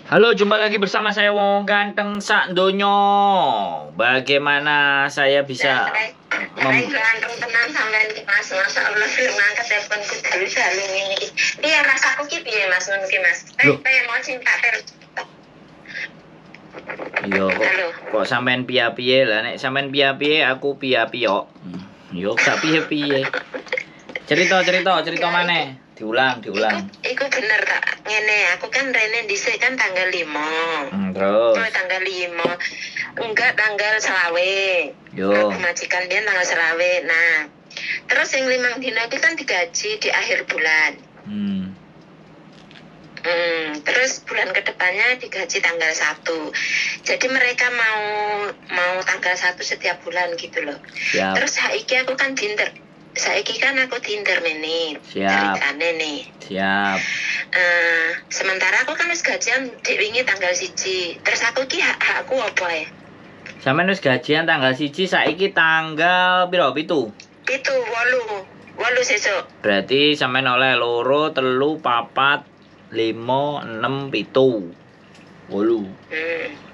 Halo, jumpa lagi bersama saya Wong Ganteng Sak Donyo. Bagaimana saya bisa Mem ganteng tenan sampean iki, Mas. Masa Allah belum ngangkat teleponku dalu-dalu ngene iki. Piye, Mas, aku ki piye, Mas, ngono ki, Mas? Piye mau cinta tel. Yo kok sampean piye-piye lah, nek sampean piye-piye aku piye-piye. Yo gak piye-piye. Cerita maneh. Diulang. Iku bener tak ngene, aku kan rene dhisik kan tanggal 5. Terus. Oh, tanggal 5. Enggak, tanggal 25. Yo. Aku majikan dia tanggal 25. Nah, terus yang 5 dina itu kan digaji di akhir bulan. Terus bulan kedepannya digaji tanggal 1. Jadi mereka mau tanggal 1 setiap bulan gitu loh. Siap. Terus saiki aku kan dinter. Saiki kan aku diinterminate. Siap. Ceritane nih. Siap. Sementara aku kan wis gajian dek wingi tanggal 1. Terus aku ki hakku apa ya? Sampeyan wis gajian tanggal 1, saiki tanggal piro? 7. 7, 8. 8 sesuk. Berarti sampeyan oleh 2, 3, 4, 5, 6, 7. 8.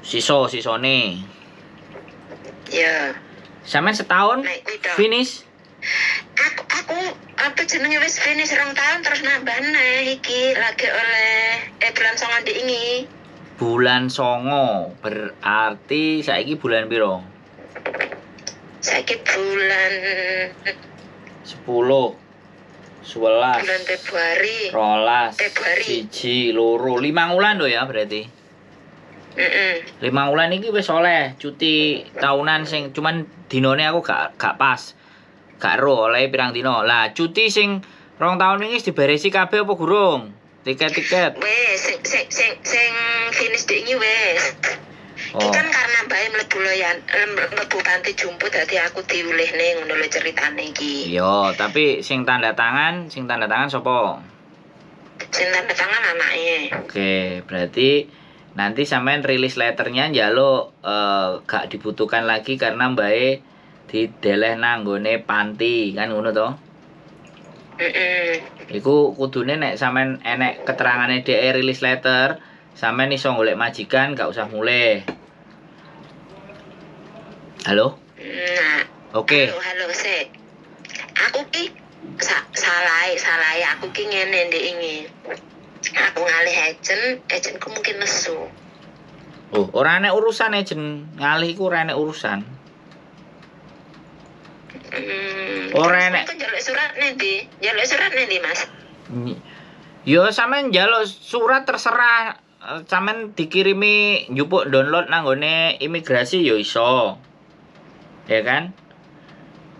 Sisa-sisane. Ya. Sampeyan setahun finish. Aku apa jenenge wis finish 2 tahun terus nambah neh iki lagi oleh bulan 9 ndek ingi. Bulan 9 berarti saiki bulan piro? Saiki bulan 10, 11, bulan Februari, 12, Februari. 1, 2, 5 wulan lho ya berarti. 5 wulan iki wis oleh cuti tahunan sing cuman dinone aku gak pas. Gak ro oleh pirang dino. Lah cuti sing 2 tahun ini diberesi kabeh apa gurung? Tiket-tiket. Wes sing finish dek iki wes. Oh. Iki kan karena bae mlebu loyan, mlebu panti jumbo dadi aku diulehne ngono lho ceritane iki. Iya, tapi sing tanda tangan sapa? Sing tanda tangan anake. Oke, berarti nanti sampean rilis letternya njaluk gak dibutuhkan lagi karena mbae dideleh nang nggone panti kan ngono to? Iku kudune nek sampean enek keterangane dhek rilis letter, sampean iso golek majikan gak usah mulih. Halo? Nah. Oke. Halo, sik. Aku ki salah aku ki ngene ndek ingi. Aku ngalih agentku mungkin nesu. Oh, ora enek urusan agent, ngalih iku ora enek urusan. Ora enek. Aku njaluk surat nih, njaluk surat nih, Mas. Yo sampean njaluk surat terserah, sampean dikirimi njupuk download nang nggone imigrasi yo iso. Ya kan?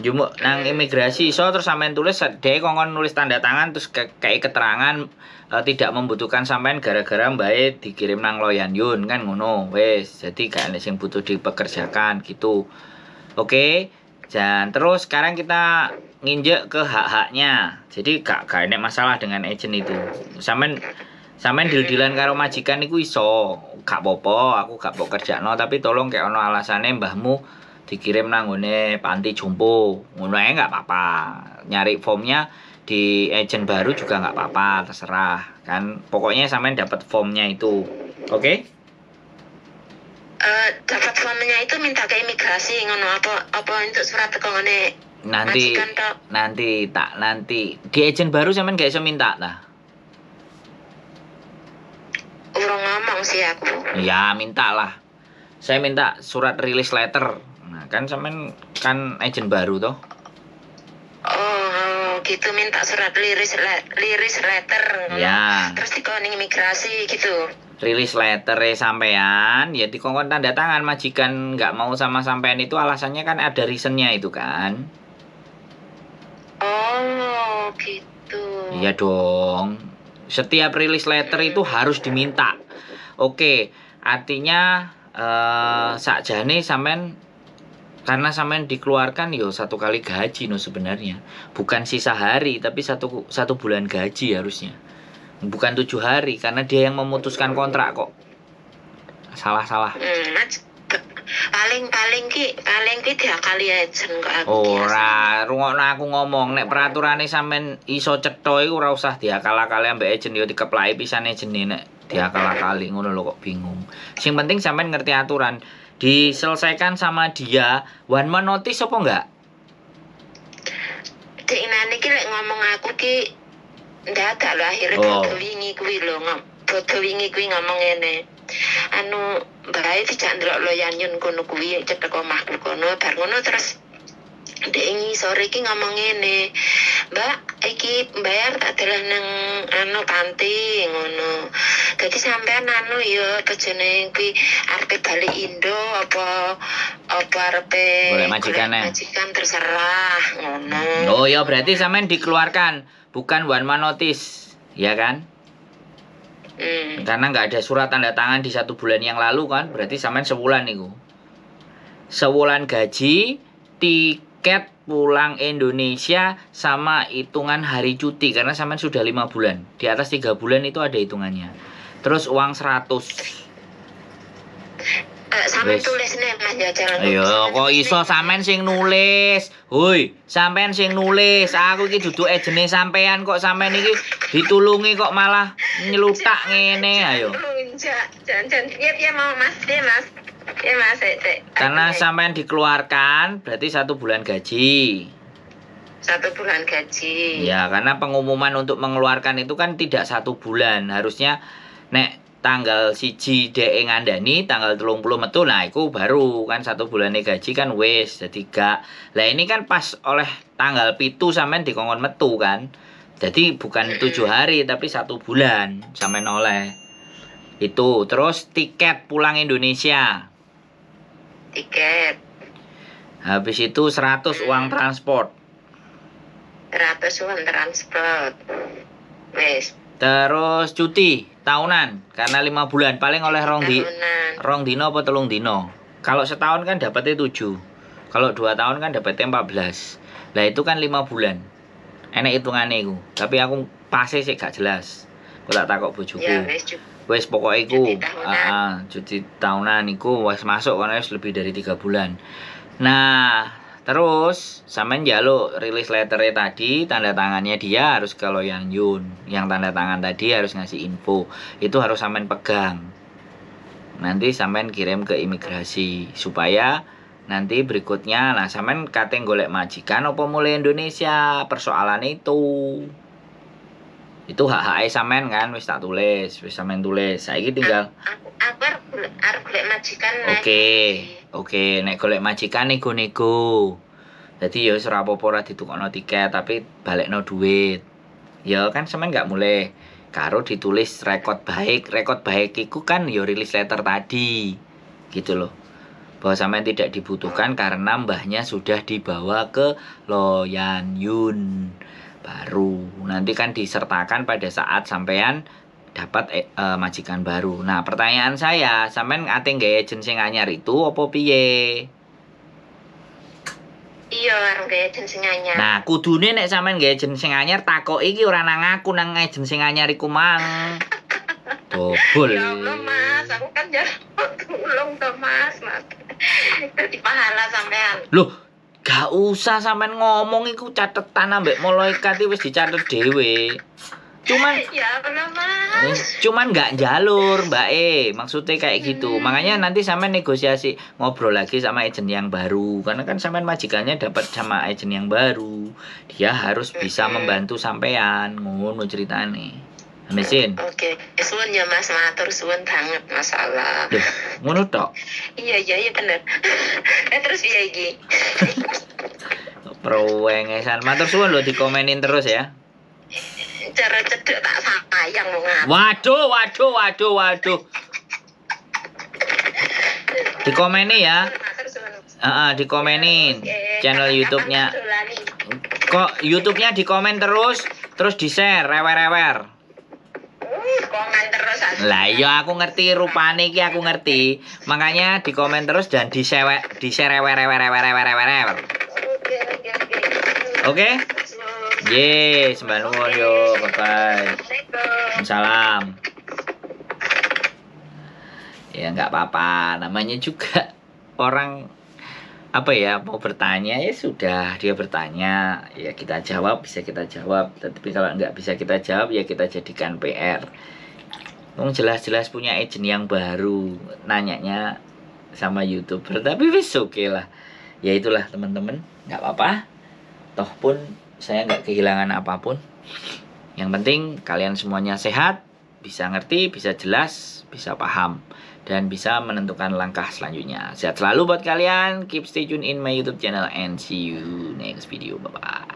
Njupuk nang imigrasi iso terus sampean tulis dhek kongkon nulis tanda tangan terus kayak keterangan tidak membutuhkan sampean gara-gara mbae dikirim nang Loyan Yun kan ngono. Wis, jadi gak enek sing butuh dipekerjakan gitu. Oke. Dan terus sekarang kita nginjek ke hak-haknya. Jadi gak enek masalah dengan agent itu. Sampean deal-dealan karo majikan iku iso. Gak apa-apa, aku gak mbok kerjakno, tapi tolong kek ono alasane mbahmu dikirim nang nggone panti jompo. Ngono ae gak apa-apa. Nyari formnya di agent baru juga gak apa-apa, terserah kan. Pokoknya sampean dapat formnya itu. Oke? Dapat formnya itu minta ke imigrasi ngono apa untuk surat teko ngene nanti nanti di agent baru sampean gak iso minta ta? Urung ngomong sih aku. Ya minta lah. Saya minta surat rilis letter. Nah, kan sampean kan agent baru toh. Oh, gitu minta surat liris letter. Ya. Terus dikon imigrasi gitu. Rilis letter sampean ya dikongkon tanda tangan majikan nggak mau sama sampean itu alasannya kan ada reasonnya itu kan. Oh gitu. Iya dong, setiap rilis letter itu harus diminta. Oke, artinya sakjane sampean karena sampean dikeluarkan yo 1 kali gaji no sebenarnya, bukan sisa hari tapi satu bulan gaji harusnya. Bukan 7 hari karena dia yang memutuskan kontrak kok. Salah-salah. Paling-paling ki, paling ki diakali agent kok aku ki. Ora, rungokno aku ngomong, nek peraturane sampean iso cetha iku ora usah diakal-akali ambek agent, yo dikeplaki pisan agent nek diakal-akali ngono lho, kok bingung. Sing penting sampean ngerti aturan. Diselesaikan sama dia one month notice apa enggak? Dek nane ki lek ngomong aku ki ndadak lho akhirnya. Bodo wingi kuwi lho, bodo wingi kuwi ngomong ngene. Anu, mbae dijak ndelok Loyanyun kono kuwi cedhek omahku kono. Bar ngono terus dek sore iki ngomong ngene, "Mbak, iki bayar tak deleh nang anu panti," ngono. Dadi sampean anu ya bojone kuwi arepe balik Indo apa apa arepe golek majikane. Majikan terserah ngono. Oh ya, berarti sampean dikeluarkan, bukan one month notice, ya kan? Hmm. Karena nggak ada surat tanda tangan di satu bulan yang lalu kan, berarti sampean sebulan niku. Sebulan gaji, tiket pulang Indonesia sama hitungan hari cuti karena sampean sudah 5 bulan. Di atas 3 bulan itu ada hitungannya. Terus uang 100. Eh, sampean Wis. tulis nih, Mas, jajal. Ayo, kok iso sampean sing nulis? Hoi, sampean sing nulis. Aku iki duduk ejene sampean kok sampean iki ditulungi kok malah nyelutak ngene, ayo. Jangan, jangan. Iya, iya mau, Mas, iya, Mas. Iya, Mas, sik, sik. Karena Oke. sampean dikeluarkan berarti satu bulan gaji. Satu bulan gaji. Ya, karena pengumuman untuk mengeluarkan itu kan tidak satu bulan. Harusnya nek tanggal 1 dhek ngandani, tanggal 30 metu, nah iku baru kan satu bulan gaji kan wis, jadi gak. Lah, ini kan pas oleh tanggal 7 sampean dikongkon metu kan. Jadi bukan 7 hari tapi satu bulan sampean oleh. Itu terus tiket pulang Indonesia. Tiket. Habis itu 100 uang transport. 100 uang transport. Wis. Terus cuti tahunan karena 5 bulan paling oleh Tahunan. 2 dino apa 3 dino. Kalau setahun kan dapetnya 7. Kalau 2 tahun kan dapetnya 14. Lah, itu kan 5 bulan. Enek hitungannya iku. Tapi aku pasti sih gak jelas. Aku tak takok bojoku. Ya wis. Wis pokoknya iku. Cuti tahunan. Ah, ah, cuti tahunan iku wis masuk karena wis lebih dari 3 bulan. Nah, terus sampean njaluk release letternya tadi, tanda tangannya dia harus ke Loyan Yun. Yang tanda tangan tadi harus ngasih info. Itu harus sampean pegang. Nanti sampean kirim ke imigrasi supaya nanti berikutnya, nah, sampean kate golek majikan apa mulih Indonesia, persoalan itu. Itu hak hak sampean kan wis tak tulis, wis sampean tulis. Saiki tinggal Aku arep golek majikan, Mas. Oke, nek golek majikan nego-nego. Jadi ya wis ora apa-apa ora ditukokno tiket, tapi balekno duit. Ya kan sampean nggak mulih. Karo ditulis rekod baik, rekod baik iku kan ya release letter tadi. Gitu loh. Bahwa sampean tidak dibutuhkan karena mbahnya sudah dibawa ke Loyan Yun. Baru nanti kan disertakan pada saat sampean dapat majikan baru. Nah, pertanyaan saya, sampean ate nggawe agent sing anyar itu apa piye? Iya, arep gawe agent sing anyar. Nah, kudune nek sampean nggawe agent sing anyar takok iki ora nang aku, nang agent sing anyar iku mang. Dobol. Ya Allah, Mas, aku kan njaluk tulung to, Mas, Mas. Dadi pahala sampean. Loh, gak usah sampean ngomong, iku catetan ambek malaikat iki wis dicatet dhewe. Cuman Ya Allah, Mas. Cuman nggak jalur, Mbak E, maksudnya kayak gitu. Makanya nanti sampean negosiasi, ngobrol lagi sama agent yang baru, karena kan sampean majikannya dapat sama agent yang baru, dia harus bisa membantu sampean, ngono ceritane. Mesin. Oke, suwun ya, Mas, matur suwun banget, masalah. Duh, ngono tok. Iya, bener. Eh, terus piye iki? Prowengesan. Matur suwun lho, dikomenin terus ya. Cara cedek tak sayang wong aku. Waduh, waduh, waduh, waduh. Dikomeni ya. Matur suwun. Heeh, dikomenin Oke, channel kapan-kapan YouTube-nya. tak dolani. Kok YouTube-nya dikomen terus, terus di-share rewer-rewer. Komen terus aku. Lah iya, aku ngerti rupane iki, aku ngerti. Makanya dikomen terus dan di-share di-share rewer rewer rewer rewer rewer. Oke. Oke? Suwun. Ye, sembah nuwun yo, bye bye. Assalamualaikum. Salam. Ya nggak apa-apa, namanya juga orang apa ya mau bertanya ya sudah, dia bertanya ya kita jawab, bisa kita jawab. Tapi kalau nggak bisa kita jawab ya kita jadikan PR. Wong jelas-jelas punya agent yang baru, nanyanya sama YouTuber, tapi wis oke lah. Ya itulah teman-teman, nggak apa-apa. Toh pun saya nggak kehilangan apapun. Yang penting kalian semuanya sehat, bisa ngerti, bisa jelas, bisa paham, dan bisa menentukan langkah selanjutnya. Sehat selalu buat kalian. Keep stay tune in my YouTube channel and see you next video. Bye-bye.